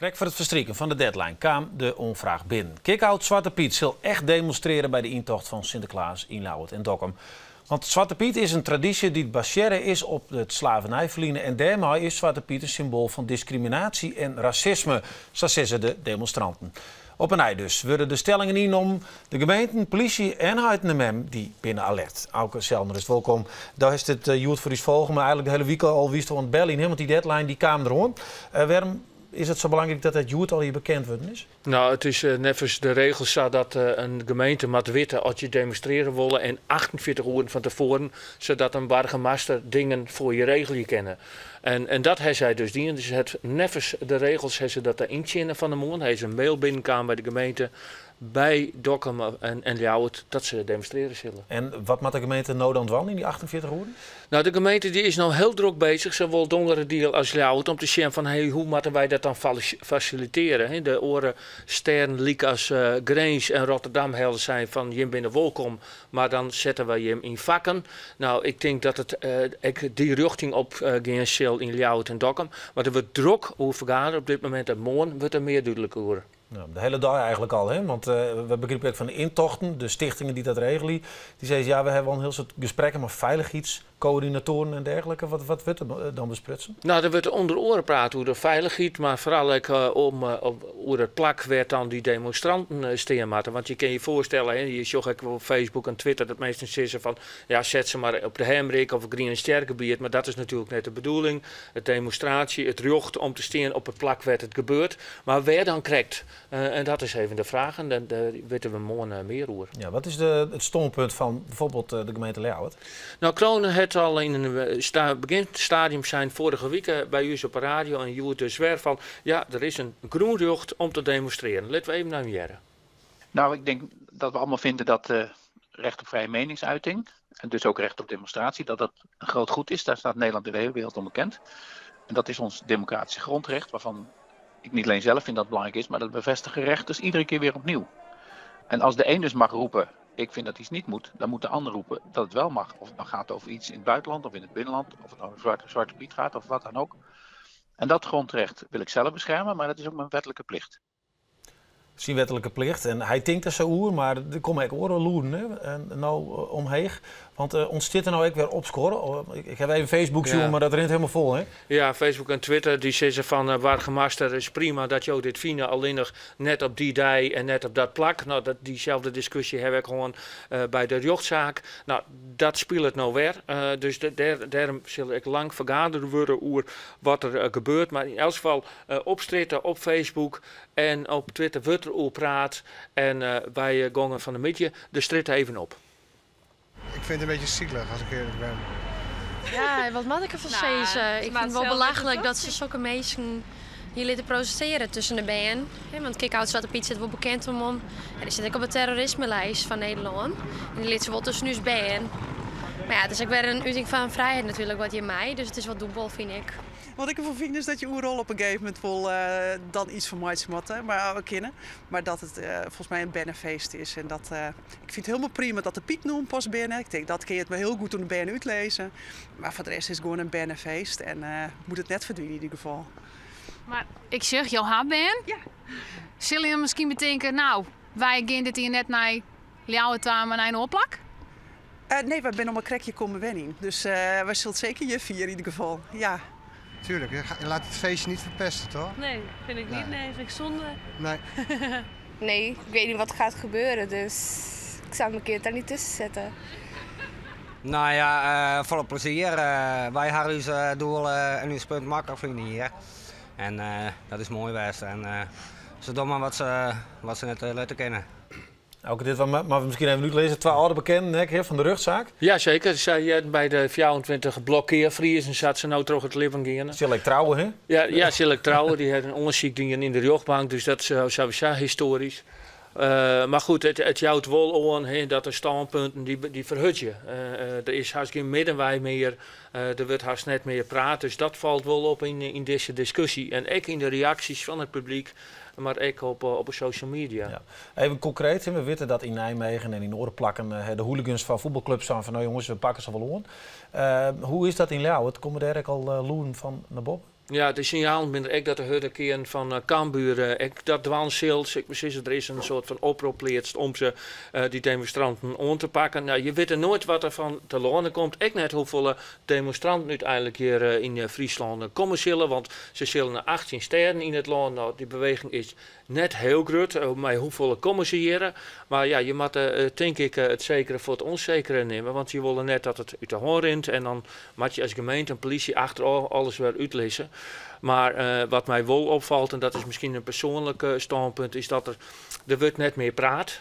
Krekt foar it ferstriken fan de deadline kaam de oanfraach binnen. Kick-Out Zwarte Piet sil echt demonstrearje by de yntocht fan Sinteklaas yn Ljouwert en Dokkum. Want Swarte Piet is in tradysje dy't basearre is op it slavernijferline en dêrmei is Swarte Piet in symboal fan diskriminaasje en rasisme, sa sizze de demonstranten. Op 'e nij dus wurde de stellingen ynnommen. De gemeenten, polysje en heiten en mem dy binne alert. Auke Selmer, wolkom. Do hast it hjoed foar ús folge, mar eigenlik de hiele wike al wiest oan it beljen, want dy deadline dy kaam deroan. Wêrom is it sa belangryk dat it hjoed al bekend wurden is? No, it is neffens de regels sa dat in gemeente moat witte as je demonstrearje wolle en 48 oeren fan tefoaren, sadat in boargemaster dingen foar je regelje kinne. En dat ha sy dus dien. Dus het, neffens de regels ha se dat yntsjinne fan 'e moarn. Der is in mail binnenkaam by de gemeente, by Dokkum en Ljouwert, dat se demonstrearje sille. En wat moat de gemeente no dan dwaan yn dy 48 oeren? No, de gemeente dy is no hiel drok beuzich, sawol Dongeradiel as Ljouwert, om te sjen fan hey, hoe moatte wy dat dan fasilitearje. De oare stêden lykas Grins en Rotterdam helle sein fan jim binne wolkom, mar dan sette wy jim yn fakken. No, ik tink dat it ek dy rjochting op gean sil yn Ljouwert en Dokkum. Mar der wurdt drok oer fergadere op dit momint en moarn wurdt der mear dúdlik oer. No, de hiele dei eigenlik al, hè? Want we begripe ek fan de yntochten, de stichtingen dy't dat regelje, dy sizze ja, we hawwe al in hiel soad gesprekken mei feilichheidskoördinatoaren en dergelike. Wat wurdt der dan besprutsen? No, der wurdt ûnder oare praat oer de feilichheid, mar foaral ek oer it plak wêr't dan dy demonstranten stean moatte. Want je kinne je foarstelle, hè, je sjogge ek op Facebook en Twitter dat minsken sizze fan ja, set se mar op de Hemrik of it Griene Stjergebiet, mar dat is natuerlik net de bedoeling. It demonstraasje, it rjocht om te stean op it plak wêr't it gebeurt. Mar wêr dan krekt? En dat is even de fraach en dêr witte we moarn mear oer. Ja, wat is it stânpunt fan byfoarbyld de gemeente Ljouwert? No, Crone hat al yn in begjinstadium sein foarige wike by ús op 'e radio en hjoed dus wer fan ja, der is in grûnrjocht om te demonstrearjen. Litte we even nei him hearre. Nou, ik denk dat we allemaal vinden dat recht op vrije meningsuiting en dus ook recht op demonstratie, dat dat een groot goed is. Daar staat Nederland in de hele wereld om bekend. En dat is ons democratische grondrecht, waarvan ik niet alleen zelf vind dat het belangrijk is, maar dat bevestigen rechters iedere keer weer opnieuw. En als de een dus mag roepen, ik vind dat iets niet moet, dan moet de ander roepen dat het wel mag. Of het nou gaat over iets in het buitenland of in het binnenland, of het nou over Zwarte Piet gaat of wat dan ook. En dat grondrecht wil ik zelf beschermen, maar dat is ook mijn wettelijke plicht. Syn wetlike plicht. En hy tinkt der sa oer, mar der komme ek oare lûden, hè, en no omheech. Want ûntstiet der no ek wer opskuor? Ik haw even Facebook sjoen, mar dat rint hielendal fol, hè? Ja, Facebook en Twitter dy sizze fan boargemaster, is prima dat jo dit fine, allinnich net op dy dei en net op dat plak. No, dat, dyselde diskusje ha we ek hân by de rjochtsaak. No, dat spilet no wer. Dus dêr, dêrom sil ek lang fergadere wurde oer wat der gebeurt. Mar yn elts gefal op strjitte, op Facebook en op Twitter wurdt der oer praat. En wy gongen fan 'e middei de strjitte even op. Ik vind het een beetje zielig, als ik eerlijk ben. Ja, wat moat ik derfan sizze? Ik fyn it wol belachlik dat se sokke minsken hjir litte protestearje tusken de bern. Want Kick-Out Zwarte Piet sit wol bekend om. En dy sit ek op de terrorismelist fan Nederlân. En dy lit se wol tusken ús bern. Mar ja, it is ek wer in uting fan frijheid natuerlik wat hjir mei. Dus it is wol dûbel, fyn ik. Wat ik derfan fyn is dat je oeral op in gegeven momint wol dan iets fan meitsje moatte, mar kinne. Mar dat it folgens my in bernefeest is. En dat, ik fyn it hielendal prima dat de Pieten oanpast binne. Ik tink dat kin je it mar hiel goed oan de bern útlizze. Mar foar de rest is it gewoan in bernefeest en moat it net ferdwine yn ieder gefal. Mar ik sjoch, jo ha bern. Ja. Sille jo miskien betinke, no, wy gean dit jier net nei Ljouwert ta, mar nei in oar plak? Nee, wy binne noch mar krekt hjir kommen wenjen. Dus wy sille it seker hjir fiere yn ieder gefal. Ja. Tuurlijk, je laat het feestje niet verpesten, toch? Nee, vind ik niet. Nee, vind ik zonde. Nee. Nee, ik weet niet wat er gaat gebeuren, dus ik zou mijn kind daar niet tussen zetten. Nou ja, folle plezier. Wy ha ús doel en ús punt maklik fine hjir. En dat is moai west. En se dogge mar wat se net litte kinne. Auke, dit moatte we miskien even útlizze. Twa âlde bekenden ek, hè, fan de rjochtsaak. Ja, seker. Sy hearden by de 24 blokkearfriezen sa't se no troch it libben geane. Sil ek trouwe, hè? Ja, ja, sil ek trouwe. Dy hat in oansyk dien yn de rjochtbank, dus dat is sawiesa histoarysk. Mar goed, it jout wol oan, hè, dat de stânpunten dy ferhurdzje. Der is hast gjin middenwei mear, der wurdt hast net mear praat, dus dat falt wol op yn dizze diskusje. En ek yn de reaksjes fan it publyk, mar ek op de social media. Ja. Even konkreet, we witte dat yn Nijmegen en yn oare plakken de hooligans fan fuotbalklups sein fan no jonges, we pakke se wol oan. Hoe is dat yn Ljouwert? Komme dêr ek al lûden fan nei boppe? Ja, de sinjalen binne der ek dat de hurde kearn fan Cambuur ek dat dwaan sil. Ik mei sizze, der is in soart fan oprop pleatst om se dy demonstranten oan te pakken. Nou, je witte noait wat der fan telâne komt. Ek net hoefolle demonstranten úteinlik hjir yn Fryslân komme sille, want se sille nei 18 stêden yn it lân. Nou, dy beweging is net hiel grut, mei hoefolle komme se hjir. Mar ja, je moatte tink ik it sekere foar it ûnsekere nimme, want je wolle net dat it út de hân rint en dan moat je as gemeente en polysje achterôf alles wer útlizze. Mar wat my wol opfalt, en dat is miskien in persoanlik stânpunt, is dat der wurdt net mear praat.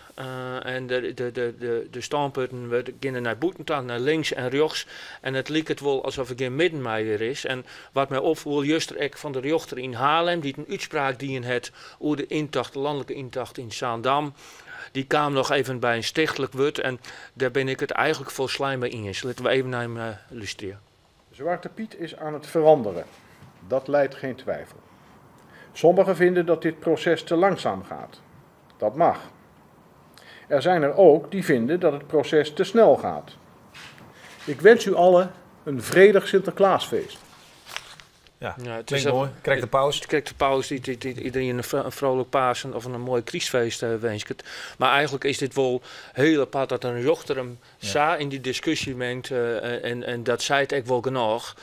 En de stânpunten wurde, geane nei bûten ta, nei links en rjochts. En it liket wol asof der gjin midden mear is. En wat my opfoel juster ek fan de rjochter yn Haarlem, dy't in útspraak dien hat oer de yntocht, de lanlike yntocht yn Zaandam. Dy kaam noch even by in stichtlik wurd en dêr bin ik it eigentlik folslein mei iens. Litte we even nei him lústerje. Zwarte Piet is aan het veranderen. Dat lijdt geen twijfel. Sommigen vinden dat dit proces te langzaam gaat. Dat mag. Er zijn er ook die vinden dat het proces te snel gaat. Ik wens u allen een vredig Sinterklaasfeest. Ja, Ja, het klinkt is moai. Krekt de paus. Krekt de paus dy't iderien in vrolijk Pasen of in moai krystfeest winsket. Mar eigentlik is dit wol hiel apart dat in rjochter him sa yn dy diskusje mingt en dat seit ek wol genôch.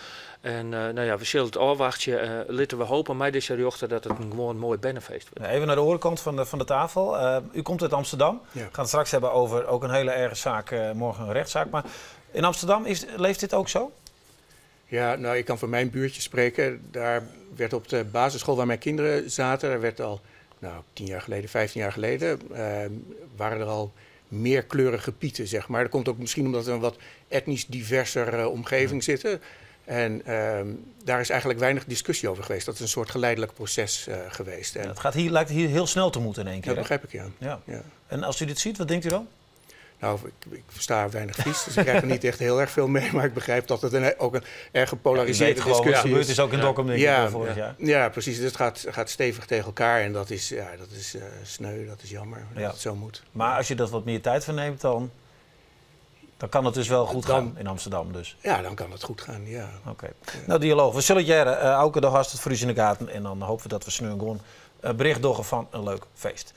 En no ja, we sille it ôfwachtsje. Litte we hoopje mei dizze rjochter dat it in gewoan moai bernefeest wurdt. Even naar de oare kant fan de tafel. U komt uit Amsterdam. Ja. We gaan het straks hebben over ook een hele erge zaak, morgen een rechtszaak. Maar in Amsterdam leeft dit ook zo? Ja, nou, ik kan van mijn buurtje spreken. Daar werd op de basisschool waar mijn kinderen zaten, daar werd al, nou, 10 jaar geleden, 15 jaar geleden, waren er al meerkleurige pieten, zeg maar. Dat komt ook misschien omdat we een wat etnisch diverser omgeving zitten. En daar is eigenlijk weinig discussie over geweest. Dat is een soort geleidelijk proces geweest. En Ja, het lijkt hier heel snel te moeten in één keer, Dat hè? begrijp ik, ja. Ja. Ja. En als u dit ziet, wat denkt u dan? Nou, ik versta weinig Fries, dus ik krijg er niet echt heel erg veel mee. Maar ik begrijp dat het ook een erg gepolariseerde Ja, u weet gewoon wat er discussie gebeurd is. is ook in Dokkum, denk ik, vorig jaar. Ja, precies. Dus het gaat stevig tegen elkaar en dat is sneu, dat is jammer dat het zo moet. Maar als je dat wat meer tijd voor neemt, dan kan het dus wel goed gaan in Amsterdam dus. Ja, dan kan het goed gaan, ja. Oké. Nou, dialoog. We zullen jaren, Auke de gast het voor u in de gaten. En dan hopen we dat we sneu gewoon bericht doggen van een leuk feest.